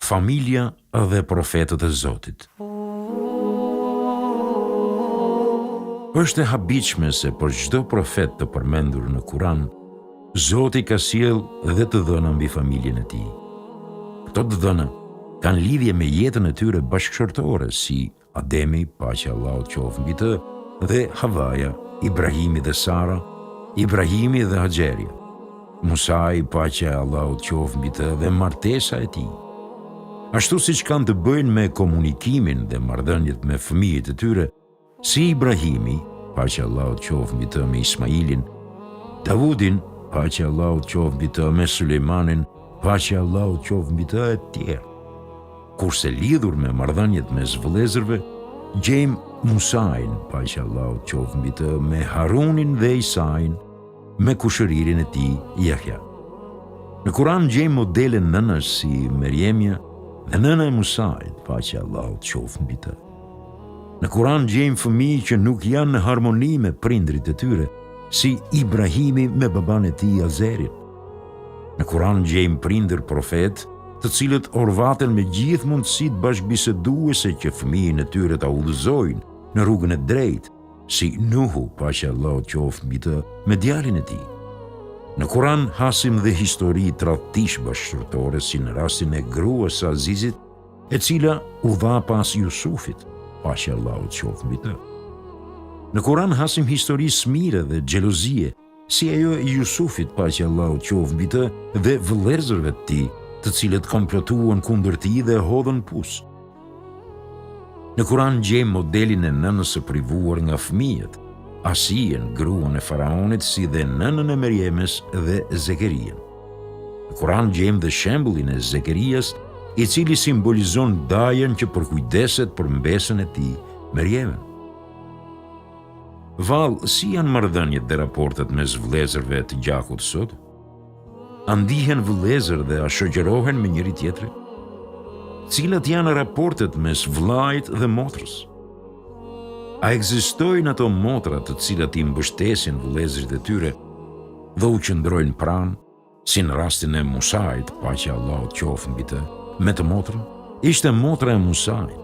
Familja dhe profetët e Zotit. Është e habitshme se për çdo profet të përmendur në Kur'an, Zoti ka sjellë dhe të dhëna mbi familjen e tij. Këto të dhëna kanë lidhje me jetën e tyre bashkëshortore, si Ademi, paqja e Allahut qoftë mbi të, dhe Havaja, Ibrahimi dhe Sara, Ibrahimi dhe Haxherja, Musai, paqja e Allahut qoftë mbi të, dhe martesa e tij. Ashtu siç kanë të bëjnë me komunikimin dhe marrëdhëniet me fëmijët e tyre, si Ibrahimi, paqja e Allahut qoftë mbi të, me Ismailin, Davudin, paqja e Allahut qoftë mbi të, me Sulejmanin, paqja e Allahut qoftë mbi të, e tjerë. Kurse lidhur me marrëdhëniet mes vëllezërve, gjejmë Musain, paqja e Allahut qoftë mbi të, me Harunin dhe Isain, me kushëririn e tij Jahja. Në Kur'an gjejmë modele nënash si Merjemja dhe nëna e Musait, paqja e Allahut qoftë mbi të. Në Kur'an gjejmë fëmijë që nuk janë në harmoni me prindërit e tyre, si Ibrahimi me babanë e tij Azerin. Në Kur'an gjejmë prindër profetë, të cilët orvaten me gjithë mundësitë bashkëbiseduese që fëmijën e tyre ta udhëzojnë në rrugën e drejtë, si Nuhu, paqja e Allahut qoftë mbi të, me djalin e tij. Në Kur'an hasim dhe histori tradhtish bashkëshortore si në rastin e gruas së Azizit, e cila u dha pas Jusufit, paqja e Allahut qoftë mbi të. Në Kur'an hasim histori smire dhe xhelozie, Si ajo e Jusufit, paqja e Allahut qoftë mbi të, dhe vëllezërve të tij, të cilët komplotuan kundër tij dhe e hodhën në pus. Në Kur'an gjejmë modelin e nënës së privuar nga fëmijët, Asijen, gruan e faraonit, si dhe nënën e Merjemes dhe Zekerijen. Në Kur'an gjejmë dhe shembullin e Zekerias, i cili simbolizon dajën që përkujdeset për mbesën e tij, Merjemen. Vallë, si janë marrëdhëniet dhe raportet mes vëllezërve të gjakut sot? A ndihen vëllezër dhe a shoqërohen me njëri-tjetrin? Cilat janë raportet mes vëllait dhe motrës? A ekzistojnë ato motra të cilat i mbështesin vëllezërit e tyre dhe u qëndrojnë pranë? Si në rastin e Musait, paqja e Allahut qoftë mbi të, me të motrën, ishte motra e Musait,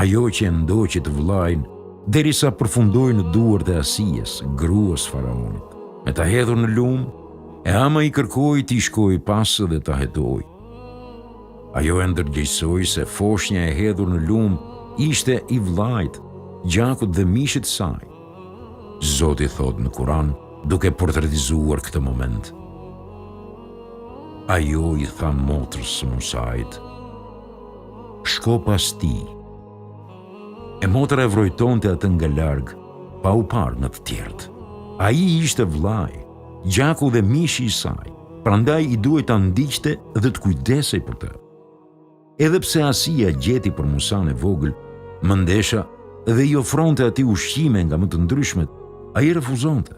ajo që e ndoqi të vëllain derisa përfundoi në duart e Asijes, gruas së faraonit. Me ta hedhur në lumë, e ama i kërkoi t'i shkojë pas dhe ta hetojë. Ajo e ndërgjegjësoi se foshnja e hedhur në lumë ishte i vëllait, gjakut dhe mishit të saj. Zoti thotë në Kur'an, duke portretizuar këtë moment. Ajo i tha motrës së Musait, shko pas tij. E motra e vrojtonte atë nga larg, pa u parë nga të tjerët. Ai ishte vëllai, gjaku dhe mishi i saj, prandaj i duhej ta ndiqte dhe të kujdesej për të. Edhe pse Asia gjeti për Musanë e vogël, mëndesha dhe i ofronte atij ushqime nga më të ndryshmet, ai refuzonte.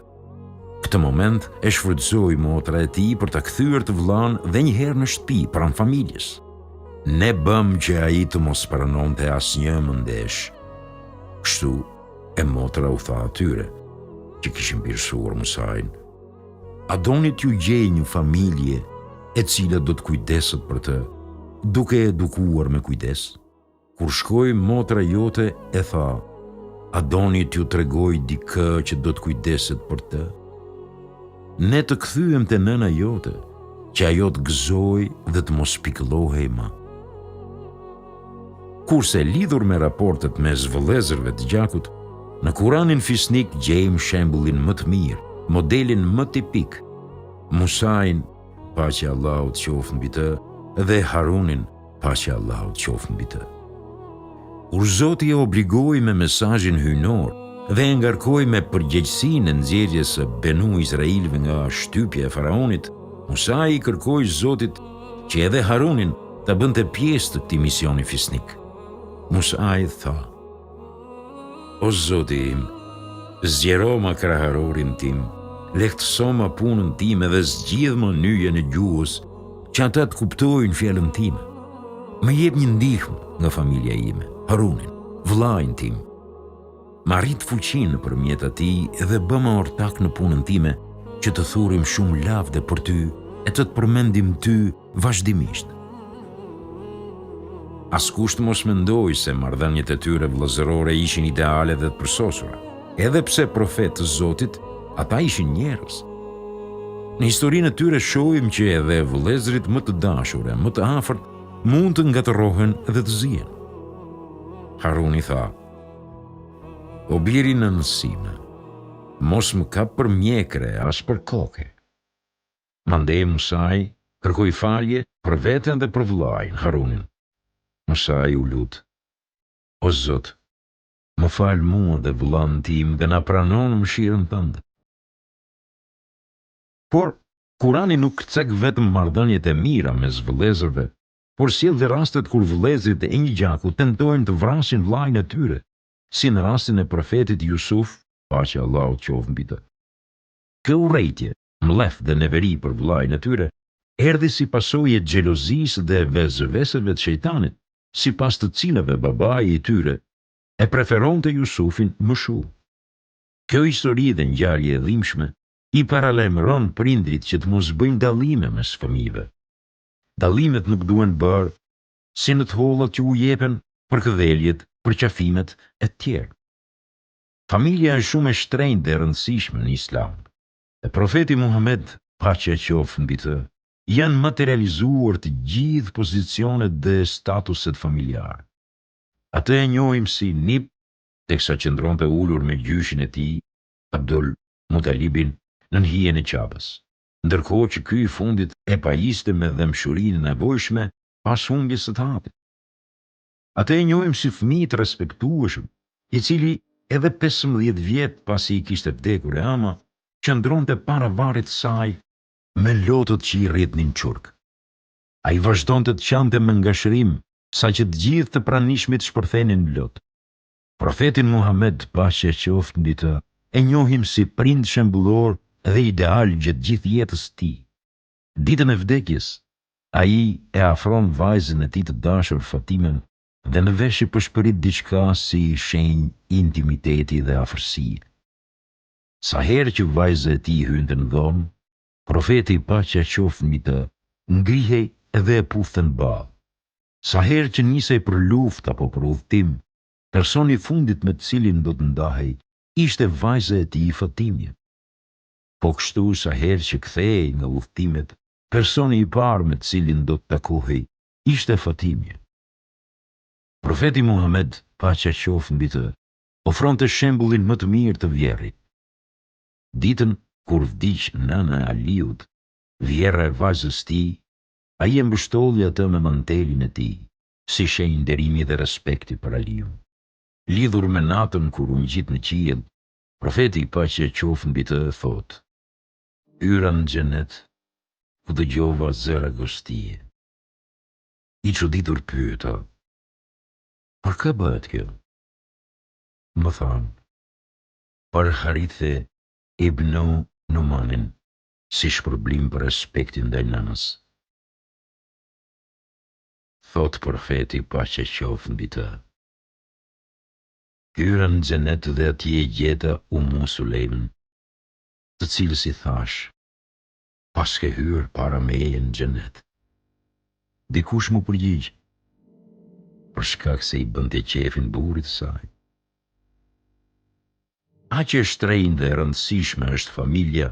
Këtë moment e shfrytëzoi motra e tij për ta kthyer të vëllanë dhe një herë në shtëpi pranë familjes. Ne bëmë që ai të mos pranonte asnjë mëndeshë. Kështu e motra u tha atyre që kishin birësuar Musain. A doni t'ju gjej një familje e cila do të kujdeset për të, duke e edukuar me kujdes? Kur shkoi motra jote e tha, a doni t'ju tregoj dikë që do të kujdeset për të? Ne të kthyem te nëna jote, që ajo të gëzohej dhe të mos pikëllohej më. Kurse lidhur me raportet mes vëllezërve të gjakut, në Kuranin fisnik gjejmë shembullin më të mirë, modelin më tipik, Musain, paqja e Allahut qoftë mbi të, dhe Harunin, paqja e Allahut qoftë mbi të. Kur Zoti e obligoi me mesazhin hyjnor dhe e ngarkoi me përgjegjësinë e nxjerrjes së Benu Izrailëve nga shtypja e faraonit, Musai i kërkoi Zotit që edhe Harunin ta bënte pjesë të këtij misioni fisnik. Musai tha: O Zoti im, zgjeroma kraharorin tim, lehtësoma punën time dhe zgjidhma nyjen e gjuhës, që ata të kuptojnë fjalën time. Më jep një ndihmë nga familja ime, Harunin, vëllain tim. Ma rrit fuqinë nëpërmjet atij dhe bëma ortak në punën time, që të thurim shumë lavde për ty e të të përmendim ty vazhdimisht. Askush të mos mendojë se marrëdhëniet e tyre vëllazërore ishin ideale dhe të përsosura. Edhe pse profetë të Zotit, ata ishin njerëz. Në historinë e tyre shohim që edhe vëllezërit më të dashur e më të afërt mund të ngatërrohen dhe të zihen. Haruni tha: O bir i nënës sime, mos më kap për mjekre as për koke. Mandej Musai kërkoi falje për veten dhe për vëllain, Harunin. Musai u lut, O Zot, më fal mua dhe vëllanë tim dhe na prano në mëshirën tënde. Por, Kurani nuk cek vetëm marrëdhëniet e mira mes vëllezërve, por sjell dhe rastet kur vëllezërit e një gjaku tentojnë të vrasin vëllain e tyre, si në rastin e profetit Jusuf, paqja e Allahut qoftë mbi të. Kjo urrejtje, mllef dhe neveri për vëllain e tyre, erdhi si pasojë e xhelozisë dhe vesveseve të shejtanit, sipas të cilave babai i tyre e preferonte Jusufin më shumë. Kjo histori dhe ngjarje e dhimbshme i paralajmëron prindërit që të mos bëjnë dallime mes fëmijëve. Dallimet nuk duhen bërë si në të hollat që u jepen, përkëdheljet, përqafimet etj. Familja është shumë e shtrenjtë dhe e rëndësishme në Islam. Te Profeti Muhamed, paqja qoftë mbi të, janë materializuar të gjithë pozicionet dhe statuset familjare. Atë e njohim si nip teksa qëndronte ulur me gjyshin e tij, Abdul Mutalibin, nën hijen e Qabes, ndërkohë që ky i fundit e pajiste me dhembshurinë e nevojshme pas humbjes së të atit. Atë e njohim si fëmijë të respektueshëm, i cili edhe 15 vjet pasi i kishte vdekur e ëma, qëndronte para varrit të saj me lotët që i rridhnin çurk. Ai vazhdonte të qante me ngashërim, saqë të gjithë të pranishmit shpërthenin në lot. Profetin Muhamed, paqja qoftë mbi të, e njohim si prind shembullor dhe ideal gjatë gjithë jetës së tij. Ditën e vdekjes, ai e afron vajzën e tij të dashur Fatimen dhe në vesh i pëshpërit diçka si shenjë intimiteti dhe afërsie. Sa herë që vajza e tij hynte në dhomë, Profeti, paqja qoftë mbi të, ngrihej dhe e puthte në ballë. Sa herë që nisej për luftë apo për udhëtim, personi i fundit me të cilin do të ndahej ishte vajza e tij Fatimja. Po kështu sa herë që kthehej nga udhëtimet, personi i parë me të cilin do të takohej ishte Fatimja. Profeti Muhamed, paqja qoftë mbi të, ofronte shembullin më të mirë të vjehrrit. Ditën kur vdiq nëna e Aliut, vjehrra e vajzës tij, ai e mbështolli atë me mantelin e tij, si shenjë nderimi dhe respekti për Aliun. Lidhur me natën kur u ngjit në qiell, Profeti, paqja qoftë mbi të, thotë, Hyra në xhenet, ku dëgjova zëra gostie. I çuditur pyeta, Për kë bëhet kjo? Më thanë, Për Harithe ibn Numanin, si shpërblim për respektin ndaj nënës. Thotë Profeti, paqja qoftë mbi të, Hyra në xhenet dhe atje gjeta Umu Sulejmën, të cilës i thashë, Paske hyrë para meje në xhenet. Dikush m'u përgjigj, Për shkak se i bënte qejfin burrit të saj. Aq e shtrenjtë dhe e rëndësishme është familja,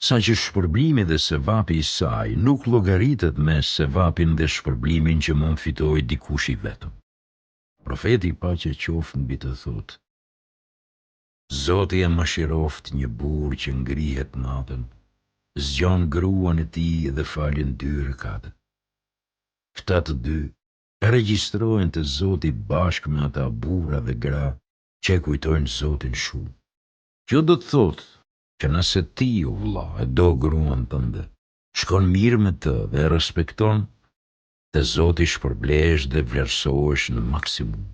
saqë shpërblimi dhe sevapi i saj nuk llogaritet me sevapin dhe shpërblimin që mund të fitojë dikush i vetëm. Profeti, paqja qoftë mbi të, thotë, Zoti e mëshiroftë një burrë që ngrihet natën, zgjon gruan e tij dhe falin dy rekate. Këta të dy regjistrohen te Zoti bashkë me ata burra dhe gra që e kujtojnë Zotin shumë. Kjo do të thotë që nëse ti, o vëlla, e do gruan tënde, shkon mirë me të dhe e respekton, te Zoti shpërblehesh dhe vlerësohesh në maksimum.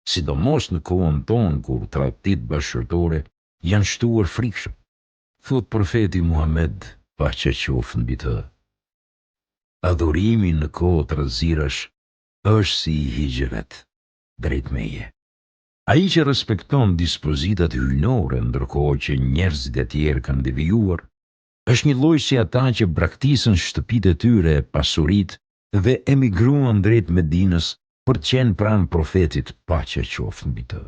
Sidomos në kohën tonë kur tradhtitë bashkëshortore janë shtuar frikshëm. Thotë Profeti Muhamed, paqja qoftë mbi të, Adhurimi në kohë trazirash është si hixhret drejt meje. Ai që respekton dispozitat hyjnore ndërkohë që njerëzit e tjerë kanë devijuar, është njëlloj si ata që braktisën shtëpitë e tyre e pasuritë dhe emigruan drejt Medinës. për të qenë pranë Profetit, paqja qoftë mbi të.